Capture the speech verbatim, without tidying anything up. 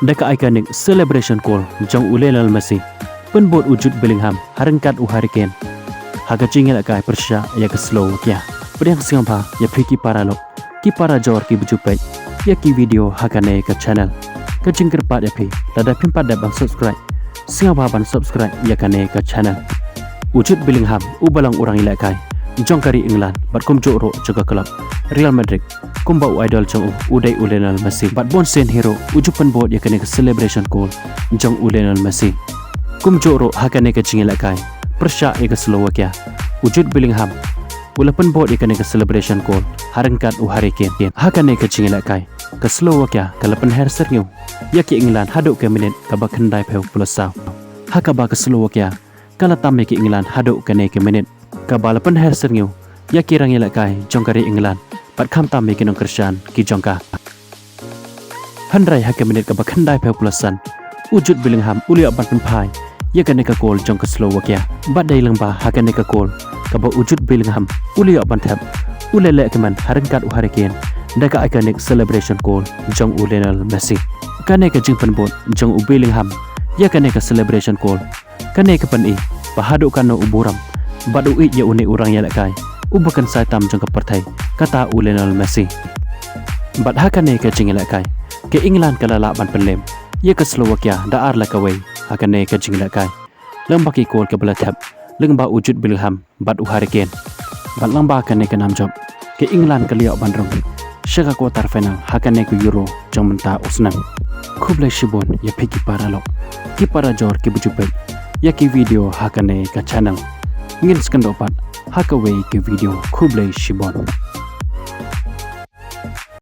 da ka iconic celebration goal jong u Lionel Messi. Pynbud u Jude Bellingham ha ryngkat u Harry Kane ha ka jingïalehkai pyrshah ïa ka Slovakia. Pdiang sngewbha ïa phi ki paralok, ki parajor kiba ju peit ïa ki video ha kane ka channel. Ka jingkyrpad ïa phi, lada phim pat dep ban subscribe, sngewbha ban subscribe ïa kane ka channel. U Jude Bellingham uba long u rangïalehkai jong ka ri England bad kumjuh ruh jong ka club Real Madrid, kumba u idol jong u u dei u Lionel Messi. Bad bunsien hi ruh u ju pynbud ïa kane ka celebration goal jong u Lionel Messi. Kumjuh ruh ha kane ka jingïalehkai pyrshah ïa ka Slovakia, u Jude Bellingham u la pynbud ïa kane ka celebration goal ha ryngkat u Harry Kane. Ha kane ka jingïalehkai, ka Slovakia ka la pynher syrngiew ïa ki England haduh ka minit kaba khyndaiphew plus saw, ha kaba ka Slovakia ka la tam ïa ki England haduh kane ka minit, kaba la pynher syrngiew ïa ki rangïalehkai jong ka ri England bad khamtam ïa ki nongkyrshan ki jong ka. Hynrei ha ka minit kaba khyndaiphew plus san, u Jude Bellingham u la ïoh ban pynphai ïa kane ka goal jong ka Slovakia. Bad dei lyngba ha kane ka goal kaba u Jude Bellingham u la ïoh ban thep, u la lehkmen ha ryngkat u Harry Kane da ka iconic celebration goal jong u Lionel Messi. Kane ka jingpynbud jong u Bellingham ïa kane ka celebration goal, kane ka pyni ba haduh katno u burom bad u ïeit ïa une u rangïalehkai uba kynsai tam jong ka pyrthei, kata u Lionel Messi. Bad ha kane ka jingïalehkai, ka England ka la lah ban pynlem ïa ka Slovakia da ar la kawei ha kane ka jingïalehkai, lyngba ki goal kiba la thep lyngba u Jude Bellingham bad u Harry Kane. Bad lyngba kane ka nam jop, ka England ka la ïoh ban rung sha ka quarter final ha kane ka Euro jong mynta u snem. Khublei shibun ïa phi ki paralok, ki parajor kiba ju peit ïa ki video ha kane ka channel. Ngin sa ïakynduh pat ha kawei ka video. Khublei shibun.